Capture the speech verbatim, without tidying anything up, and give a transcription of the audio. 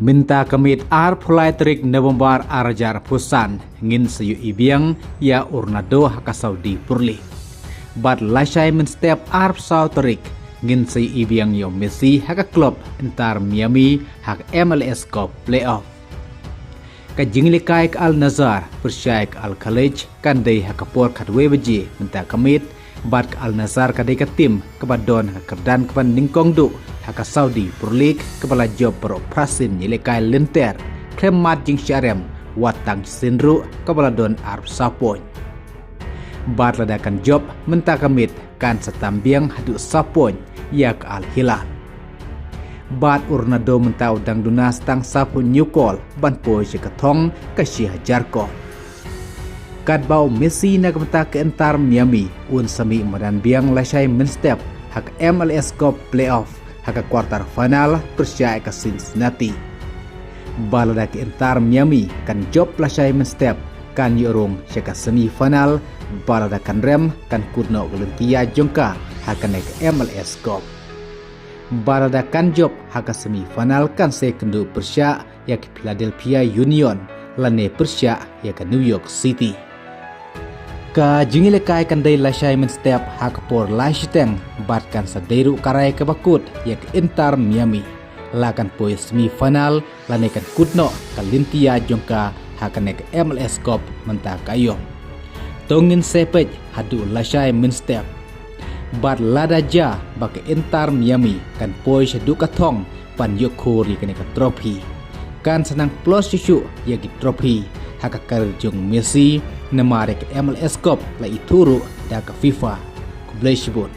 Mynta ka miet arphew lai tarik November arhajar arphew san ngin sa ïohi biang ïa u Ronaldo ha ka Saudi Pro League. Bad lashai mynstep arphew saw tarik ngin sa ïohi biang ïa u Messi ha ka club Inter Miami ha ka M L S Cup playoff. Ka jingïalehkai ka Al Nassr pyrshah ka Al Khaleej kan dei ha ka por khatwei baje mynta ka miet, bad ka Al Nassr ka dei ka tim kaba don ha ka kyrdan kaba nyngkong duh ha ka Saudi Pro League kaba la jop baroh phra sien ïalehkai lynter khlem mad jingshah rem, wat tang shisien ruh kaba la don arphew saw point. Bad lada kan jop mynta ka miet kan sa tam biang haduh saw point ïa ka Al Hilal. Bad u Ronaldo mynta u dang duna sa tang saphew hynñiew kol ban poi sha ka thong ka shi hajar kol. Katba u Messi na ka bynta ka Inter Miami un sa mih madan biang lashai mynstep ha ka M L S Cup playoff ha ka quarter final pyrshah ïa ka Cincinnati. Bad lada ka Inter Miami kan jop lashai mynstep kan ïoh rung sha ka semi final, bad lada kan rem kan kut noh ka lynti ïaid jong ka ha kane ka M L S Cup. Bad lada kan jop ha ka semi final kan sa ïakynduh pyrshah ïa ka Philadelphia Union lane pyrshah ïa ka New York City. Ka jingïalehkai kan dei lashai mynstep ha ka por lai shiteng bad kan sa dei ruh ka rai kaba kut ïa ka Inter Miami. La kan poi semi final lane kan kut noh ka lynti ïaid jong ka ha kane ka M L S Cup mynta ka aïom. To ngin sa peit haduh lashai mynstep. Bad lada jia ba ka Inter Miami kan poi shaduh ka thong ban ïoh khur ïa kane ka trophy, kan sa nang plus shuh shuh ïa ki trophy ha ka career jong Messi, namar ïa ka M L S Cup la ithuh ruh da ka FIFA. Khublei shibun.